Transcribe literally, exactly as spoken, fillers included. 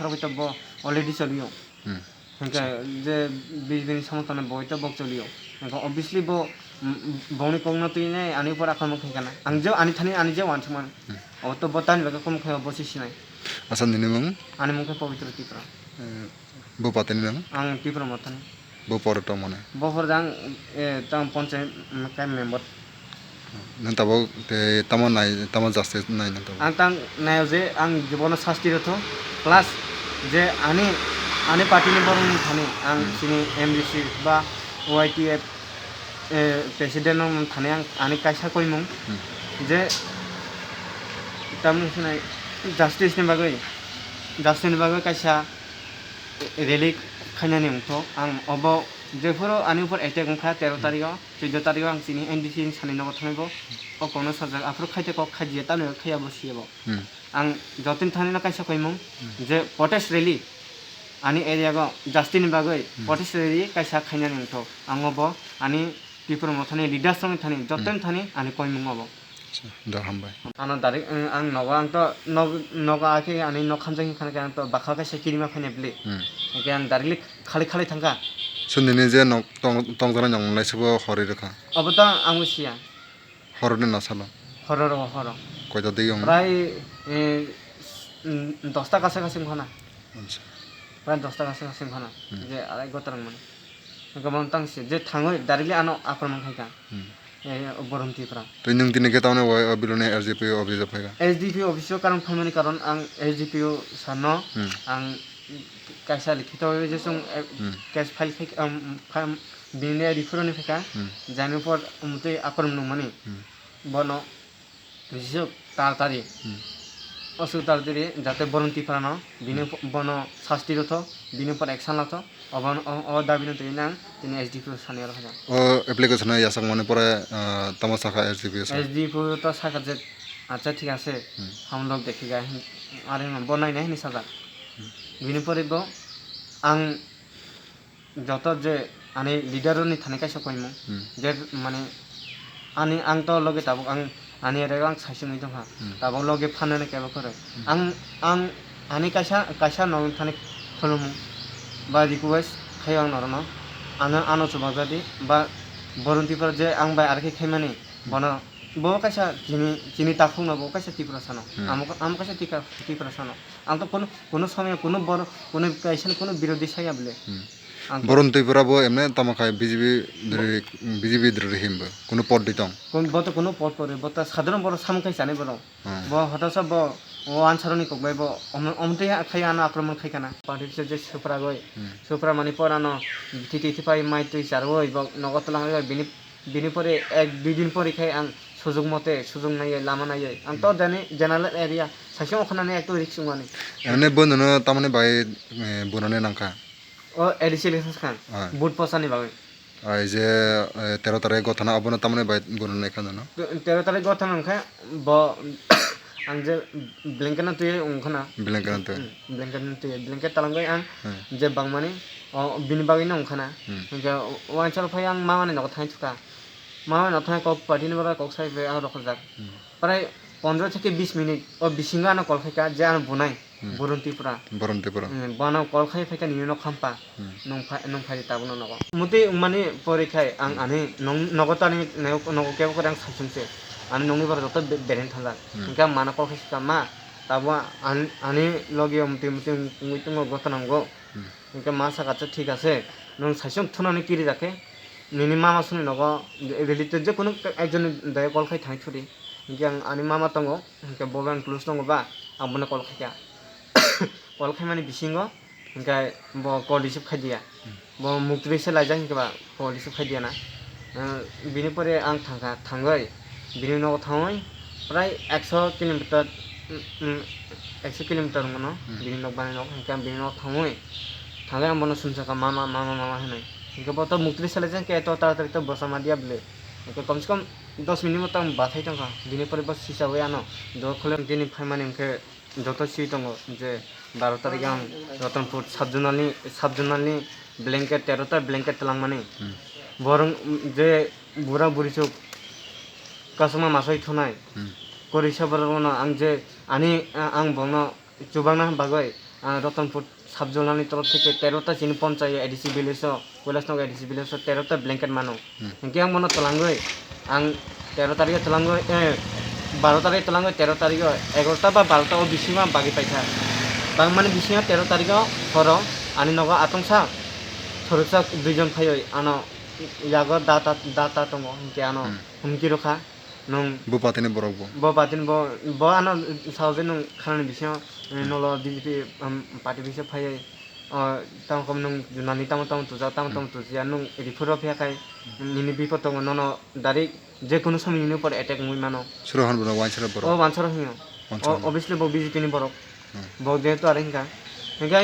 Bo to bo already choliyo. Hmm. Hwnkhe je B J P ni samung tangnai bo to bo choliyo. Hwnkhe obviously bo, mm, bongni kokno twi nai ani upor akromon khaikha na. Ang je ani thani ani je uansukmani. Hmm. O to bo tani bagwi kom khaio bo se sinai. Asa nini mung? Ani mung khe Pabitra Tripura. Eh, bo patini nang? Ang Tipra Mothani. Bo pore tong mane? Bo pore jang, eh, tang ponchayat, mm, kai member. Nang tabok tei tamo nai, tamo justice nai nang tabok? Ang tang naio je ang bono sasti rwtho, plus je ani, ani party ni borok ni thani ang Hmm. chini M D C ba Y T F, eh, president no thani ang ani kaisa koimung Hmm. je tamni sinai justice ni bagwi, justice ni bagwi kaisa rally khainani wngkho. Ang obo jephuru ani upor attack wngkha tero tarigo, chuddo tarigo ang chini M D C ni sani nogo thangwi bo o kokno sajak, aphuru khaite kok khaidiya, tamni khaiya bo siya bo. Hmm. Ang jotoni thani no kaisa koimung Hmm. je protest rally ani area go justice ni bagwi Hmm. protest rally kaisa khainani wngkho. Ang obo ani Tipra Mothani leaders rokni thani jotoni Hmm. thani ani koimung obo. Acha, da hambai. Ano direct, ang, ang nogo, ang to nog-, nogo akhe ani nok hamjak hinkhana khe ang to bakha kaisa kirima phainai bwlwi. Hmm. Hwnkhe ang directly khali khali thangkha. So nini je nok tong-, tongjaknai nok nunglai se bo horwi rwkha? Obo to ang bo siya. Horoni na salo? Hororo, horo. Koita digi wng? Prai, eh, s-, mm, dosta kacha kacha wngkhana. Acha. Prai dosta kacha kacha wngkhana. Hmm. Je arai gota rwngmani. Hwnkhe bo tang se, je thangwi directly ano akromon khaikha. Hmm. Eh, Borom Tipra. Tei nwng tini khe tamni wai o biloni S D P O office o phaikha? S D P O office o karon phaimani karon ang S D P O sir no Hmm. ang kaisa likhito jesung, eh, Hmm. case file khai, um, file, bini report ni phaikha. Hmm. Jani por umtwi akorom nungmani. Hmm. Bono Jisuk taratari. Hmm. Aswk taratari jate Borom Tipra no bini Hmm. po-, bono sasti rwtho, bini upor action lathok, obo, o, o dabi no twi nang tini S D P O sani oro haja. O application no yachakmani pore, ah, tamo sakha S D P O sir? S D P O to sakha je, "Acha, thik ase, Hmm. hum log dekhega," hin-, are no bo nainai hinwi sajak. Hmm. Bini pore bo ang joto je ani leader rokni thani kaisa koimung, Hmm. je mane ani ang to loge tabuk ang ani area o ang saisungwi tongkha, Hmm. tabuk loge phanani kebo kwrwi. Hmm. Ang, ang ani kaisa, kaisa nokni thani khulumung ba request khaio ang norokno, ano, ano chubajadi ba Borom Tipra je ang bai arkhe khaimani, Hmm. bono bo kaisa chini, chini takhukno bo kaisa Tiprasano, Hmm. amo, amo kaisa Tika-, Tiprasano. Ang to kono, kono somoy kono bor-, kono kaisa ni kono birodhi saya bole. Hmm. Ang to Borom Tripura bo emne tamo khai B J P dri-, B J P dri himbo. Kono pod di tong. Kon-, bo to kono pod pore, bo to sadharon borok samung khai chani borok. Hmm. Bo hotosa bo o ansaroni kok bai bo om-, omtwi khai ano akromon khai kana. Party se je supra goi. Hmm. Supra mani por ano titi titi pai mai twi charwoi bo nogo twlang bai bini Bini pore ek dui din pore khai ang sujok mote, sujok naiye, lama naiye. Ang to Hmm. jani general area, saisung okhanani ekto risk wngmani. Emne bo nono tamoni bai, eh, bunani nangkha? O A D C election kha, Ah. vote posani bagwi. Ai je, eh, tero tarik gothana abono tamoni bai bunani kha nono? Te-, tero tarik gothana wngkha bo ang je blanket no twi wngkhana. Blanket no twi. Hmm, blanket no twi, blanket talangwi ang Hmm. je bangmani, o bini bagwi no wngkhana. Hmm. Hwnkhe o, o answer phai ang mamani nogo thangwi thukha. Mamani nogo thangwi kok party ni bagwi kok sai phai ang rw khorjak. Hmm. Prai pondro theke bis minute o bisingo ano call khaikha je ano bunai, Hmm. Borom Tripura. Borom Tripura. Hmm, bono call khai phaikha nini nok hampa. Hmm. Nwng phai, nwng phai di tabukno nogo. Mutwi wngmani pore khai ang Hmm. ani nong-, nogo tani nogo, nogo kebo kore ang saisung se. Ani nokni borok joto be-, bereng thangjak. Hmm. Hwnkhe ang mano kok khe swkang, "Ma, tabo an-, ani logi o mutwi mutwi wng-, wngwi tongo, goto nango." Hmm. Hwnkhe ma saka, "Acha, thik ase, nwng saisung thunani kiri jakhe, nini mama songni nogo related je kunu ekjonni daya call khai thangwi thudi." Hwnkhe ang ani mama tongo, hwnkhe bo ang close tongo ba, ang bono call khaikha. Call khaimani bisingo, Hwnkhe bo call receive khai diya. Hmm. Bo muktwi se laijak hwnkhe ba call receive khai diya na. Eh, bini pore ang thangkha, thangwi bini nogo thangwi prai ekso kilometer, mm, mm, ekso kilometer wngmano Hmm. bini nok bani nok, hwnkhe ang bini nogo thangwi, thangwi ang bono sumsakha, "Mama, mama, mama," hinwi. Hwnkhe bo to muktwi se laijak hwnkhe eto taratari to bwsa ma diya bwle. Hwnkhe komse kom dos minute bo tang bathai tongkha. Bini pore bo sichawi ano dol khole bini phaimani hwnkhe Joto swi tongo je baro tarikhe ang Ratanpur sub-zonal ni, sub-zonal ni blanket, tero ta blanket twlangmani. Hmm. Borok je bura buri chuk kasuma masai thunai. Hmm. Korisa borok no ang je ani, a-, ang bongno chubangna bagwi ah, Ratanpur sub-zonal ni torof theke tero ta chini ponchayat A D C village o, Kailasnagar A D C village o tero ta blanket mano. Hmm. Hinkhe ang bono twlangwi, ang tero tarikh o twlangwi, eh, baro tarikh o twlangwi, tero tarikh o egarota ba barota o bisingo ang bagwi paikha. Bangmani bisingo tero tarikh o horo ani nogo atongsa, khoroksa duijon phaiwi ano yago data, data tongo, hinkhe ano Hmm. humki rwkha. Nwng Bo party ni borok bo. Bo party ni bo, bo ano sao je nwng khanani bisingo, eh, Hmm. nolo B J P, um, party bisingo phaiwi, o, tamo khe nwng nani tamo tamo tujak, tamo tamo Hmm. tujiya, nwng refer rw phiya khai, Hmm. nini bipod tongo, nono direct je kunu somoi nini upor attack wngwi mano. Suro hwn bono wansara borok. O wansara hwnyo. Wansara O, hwn. Obviously bo B J P ni borok. Hmm. Bo jehetu are hinkha. Hinkhe